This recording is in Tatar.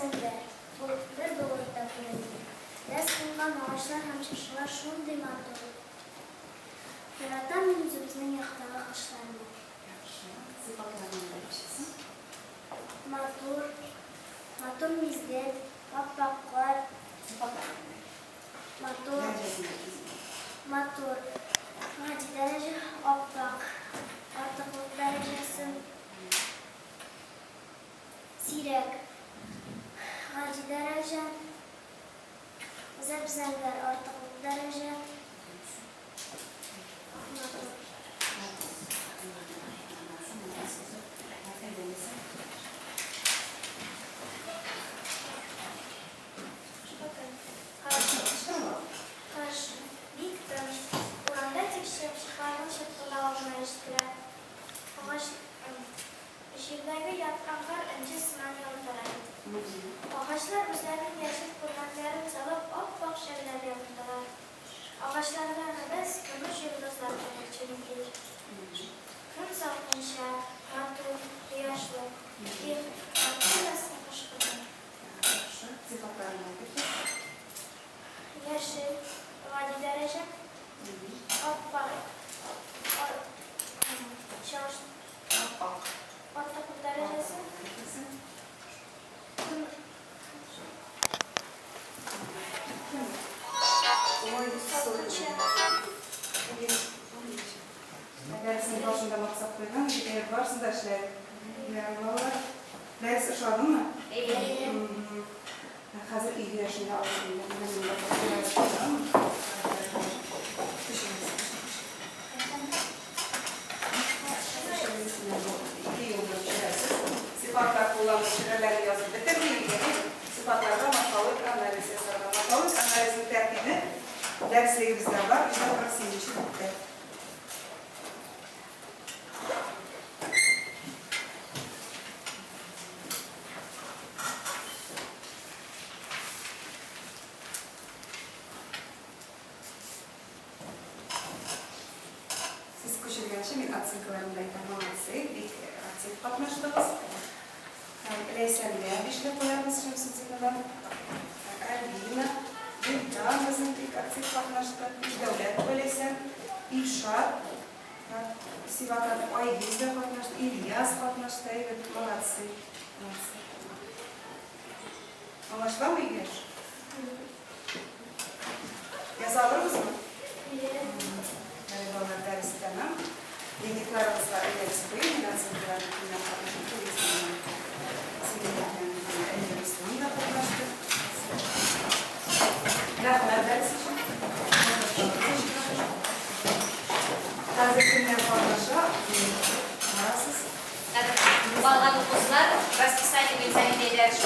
зәп-зәңгәр, бер болыт та күренми. Яз кунган агачлар һәм чыршылар шундый матур. Яратам мин үзебезнең яктагы кышларны. Яхшы. Сыйфатларының беренчесе. Матур, матур мизгел, ап-ак кар. Сыйфатларының. Матур. Дәрәҗәсен әйтегез. Матур. Гади дәрәҗә, ап-ак. Артыклык дәрәҗәсе. Сирәк. Гади дәрәҗә. Зәп-зәңгәр артыклык дәрәҗә. Матур. Кыш. Бик тыныч. Урамда тик чыпчыкларның чыркылдавы гына ишетелә. Агач Җирдәге яткан кар энҗе сыман ялтырый. Агачлар үзләренең яшел күлмәкләрен салып, ап-ак шәлләр ябындылар. Агачлардагы без, көмеш йолдызлар кебек чемтли. Көн салкынча, матур, кояшлы. Их, матур язгы кыш көне. Яхшы, сыйфатларын әйтегез. Яшел, гади дәрәҗә. Ап-ак, чыгыш. Ап-ак. Артыклык дәрәҗәсе. Дәреснең башында максат куйган, барысын да эшләдек. Ярый, балалар. Дәрес ошадымы? Әйе. Хәзер өйгә эшне алып килдем. Менә мин дә куям. Төшегез. Сыйфатлар кулланып шигырьләрне язып бетерми, ягъни сыйфатларга морфологик анализ ясарга. Морфологик анализның тәртибе дәреслегебездә бар, 148 нче биттә. Сез күчергәнче мин оценкаларымны әйтәм. Молодцы, бик актив катнаштыгыз. Ләйсәнгә бишле куябыз Шәмсетдинова. Альбина, Вилдан безнең бик актив катнашты. Дәүләтова Ләйсән, Илшат, Сивакат Айгиз дә катнашты, Ильяс катнашты. Әйбәт, молодцы. Молодцы. Аңлашыламы, Ильяш? Яза алырбызмы? Әле балалар дәрес тәмам. Дневникларыгызга әйдәгез куен, мин оценкаларны кемнәр катнашты, күрегез. Синең белән Әлмир Руслан да катнашты. Рәхмәт дәрес өчен. Хәзер кемнәр катнаша, карасыз. Калган укучылар расписание буенча нинди дәрес.